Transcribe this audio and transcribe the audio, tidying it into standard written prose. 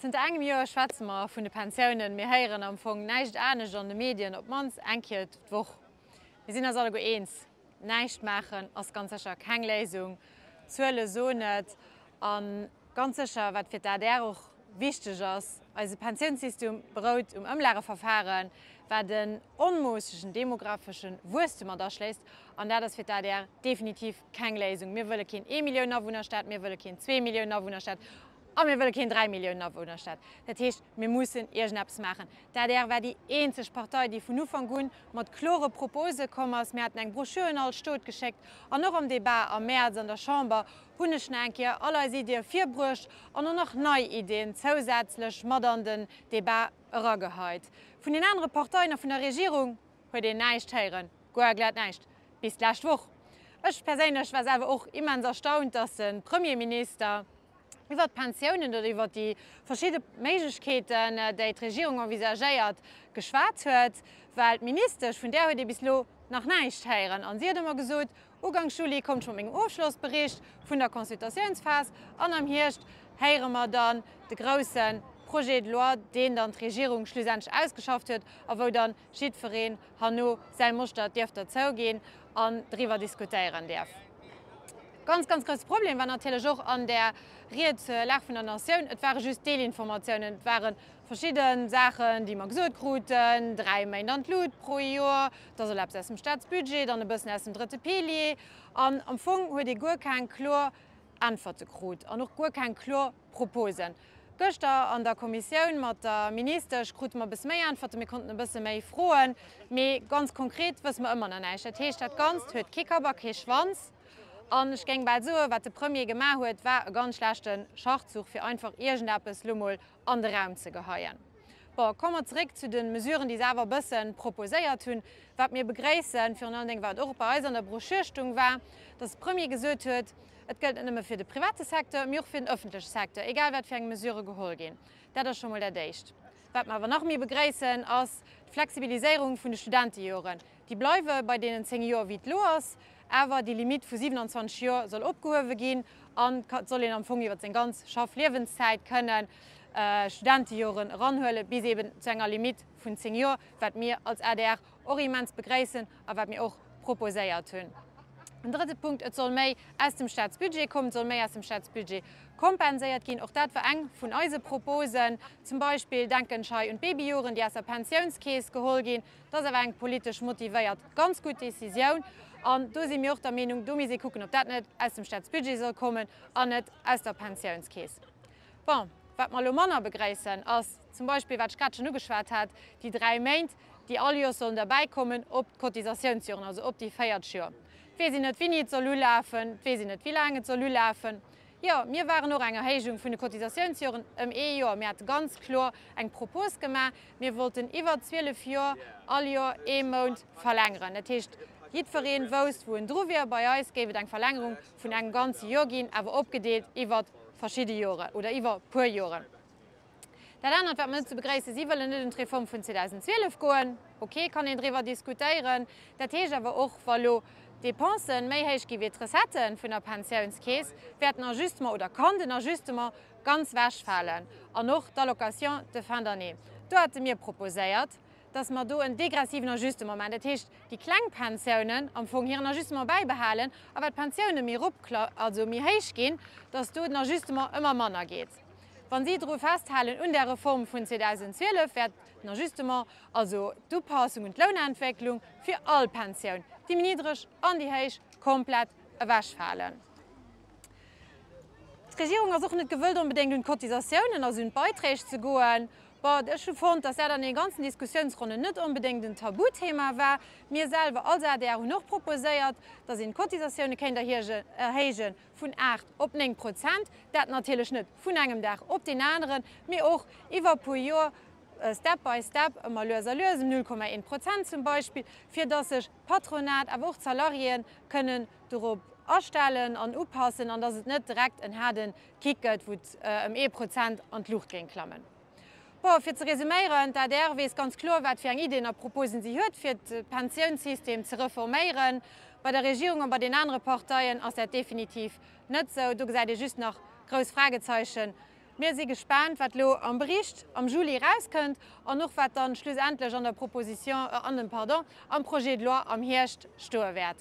Zënter engem Joer schwätze mer vun de Pensiounen. Mir héieren am Fong näischt anescht an de Medien, op d'mannst eng Kéier d'Woch. Mir sinn eis alleguer eens, Näischt maachen ass ganz sécher keng Léisung. D'Zuele soen et. A ganz sécher, wat fir d'ADR och wichteg ass, Eise Pensiounssystem berout um Ëmlageverfaren, wat en onmoossegen demographesche Wuesstum mat aschléisst. An dat ass fir d'ADR definitiv keng Léisung. Mir wëlle keen Ee-Millioun-Awunner-Staat, mir wëlle keen Zwee-Milliounen-Awunner-Staat. A mir wëlle keen Dräi-Milliounen-Awunner-Staat. Dat heescht, mir mussen iergendeppes maachen. D'adr war déi eenzeg Partei, déi vun Ufank un mat klore Propose komm ass. Mir haten eng Broschür un all Stot geschéckt. An och am Debat am Mäerz an der Chamber hunn ech nach eng Kéier all eis Iddie virbruecht an och nach nei Iddien zousätzlech mat an den Debat erageheit. Vun den anere Parteien a vun der Regierung huet een näischt héieren, guer glat näischt, bis d'lescht Woch. Ech perséinlech war selwer och immens erstaunt, dass de Premierminister, iwwert d'Pensiounen oder iwwert déi verschidde Méiglechkeeten, déi d'Regierung envisagéiert, geschwat huet, well d'Ministesch, vun där huet ee bis elo nach näischt héieren. A si huet ëmmer gesot, Uganks Juli kommt ech mat mengem Ofschlossbericht vun der Consultatiounsphas an am Hierscht héiere mer dann de grousse Projet de loi, deen dann d'Regierung schlussendlech ausgeschafft huet a wou dann jiddwereen herno säi Moschter dierf derzou ginn an driwwer diskutéieren dierf. Ganz, ganz grousse Problem war natierlech och an där Ried zur Lag vun der Natioun, et ware just Deelinformatiounen, et ware verschidde Saachen, déi mer gesot kruten, 3 Méint an d'Lut pro Joer, da soll eppes aus dem Staatsbudget, dann e bëssen aus dem drëtte Pilier. An am Fong huet ee guer keng kloer Äntwerte krut an och guer keng kloer Proposen. Gëschter an der Kommissioun mat der Ministesch krute mer e bësse méi Äntwerten, mir konnten e bësse méi froen, mee ganz konkret wësse mer ëmmer nach näischt. Dat heescht, dat Ganzt huet kee Kapp a kee Schwanz. An ech géing bal soen, wat de Premier gemaach huet, war e ganz schlechte Schachzuch, fir einfach iergendeppes lo mol an de Raum ze geheien. Bon, komme mer zeréck zu de Mesuren, déi se awer e bësse proposéiert hunn. Wat mir begréissen, virun allen Déngen wat och bei eis an der Broschür stung, war, dass de Premier gesot huet, Et gëllt net nëmme fir de private Secteur, mee och fir den öffentleche Secteur, egal wat fir eng Mesurë geholl ginn. Dat ass scho mol dat Éischt. Wat mer awer nach méi begréissen, ass d'Flexibiliséierung vun de Studentejoren. Déi bleiwe bei deenen 10 Joer, wéi et elo ass, awer déi Limitt vu 27 Joer soll opgehuewe ginn an et soll een am Fong iwwer seng ganz Schaffliewenszäit kënnen Studentejoren eranhuelen, bis eeben zu enger Limitt vun 10 Joer, wat mir als adr och immens begréissen a wat mir och proposéiert hunn. En drëtte Punkt, Et soll méi aus dem Staatsbudget kommen, et soll méi aus dem Staatsbudget kompenséiert ginn. Och dat war eng vun eise Proposen. Zum Beispill denken ech hei un d'Babyjoren, déi aus der Pensiounskeess geholl ginn. Dat ass awer eng politesch motivéiert ganz gutt Décisioun. An do si mir och der Meenung, do misst ee kucken, ob dat net aus dem Staatsbudget soll kommen an net aus der Pensiounskeess. Bon, wat mer elo manner begréissen, ass zum Beispill, wat ech grad schonn ugeschwat hat, déi 3 Méint, déi all Joers sollen derbäikommen op d'Cotisatiounsjoren, also op déi 40 Joer. Et weess een net, wéini et soll ulafen, et weess een net, wéi laang et soll ulafen. Jo, mir waren och eng Erhéijung vun de Cotisatiounsjoren ëm ee Joer. Mir hate ganz kloer eng Propos gemaach, mir wollten iwwer 12 Joer all Joer ee Mount verlängeren. Dat heescht, jiddweree wousst, wou en dru wier. Bei eis géif et eng Verlängerung vun engem ganze Joer ginn, awer opgedeelt iwwer verschidde Joren oder iwwer puer Joren. Dat anert, wat mer net ze begréissen, si wëllen net un d'Reform vun 2012 goen. Ok, kann een driwwer diskutéieren. Dat heescht awer och, wa lo d'Dépensen méi héich gi wéi d'Recettë vun der Pensiounskeess, wäert den Ajustement oder kann den Ajustement ganz wechfalen an och d'Allocation de fin d'année. Do hate mir proposéiert, dass mer do en degressiven Ajustement maachen, dat heescht déi kleng Pensiounen am Fong hiren Ajustement bäibehalen a wat d'Pensioune méi erop, also méi héich ginn, dass do den Ajustement ëmmer manner geet. Wa si dru festhalen un där Reform vun 2012, wäert den Ajustement, also d'Upassung un d'Lounentwécklung fir all Pensioun, déi méi niddreg an déi héich, komplett ewechfalen. D'Regierung ass och net gewëllt onbedéngt un d'Cotisatiounen, also un d'Beiträg ze goen. Bon, ech hu fonnt, dass dat an deene ganzen Diskussiounsronnen net onbedéngt en Tabuthema war. Mir selwer als adr hunn och proposéiert, dass een d'Cotisatioune kéint erhéije vun 8 op 9 Prozent. Dat natierlech net vun engem Dag op deen aneren, mee och iwwer e puer Joer, step by step, ëmmer lues a lues, ëm 0,1 Prozent zum Beispill, fir dass sech d'Patronat, awer och d'Salariéen kënnen dorop astellen an upassen an dass et net direkt en haarde Kick gëtt, wou et ëm ee Prozent an d'Luucht géing klammen. Bon, fir ze resuméieren, D'adr weess ganz kloer, wat fir eng Iddien a Proposen si huet, fir de Pensiounssystem ze reforméieren. Bei der Regierung a bei den anere Parteien ass dat definitiv net esou. Do gesäit ee just nach grouss Fragezeichen. Mir si gespaant, wat elo am Bericht am Juli erauskënnt an och wat dann schlussendlech an der Proposition, an dem, pardon, am Projet de loi am Hierscht stoe wäert.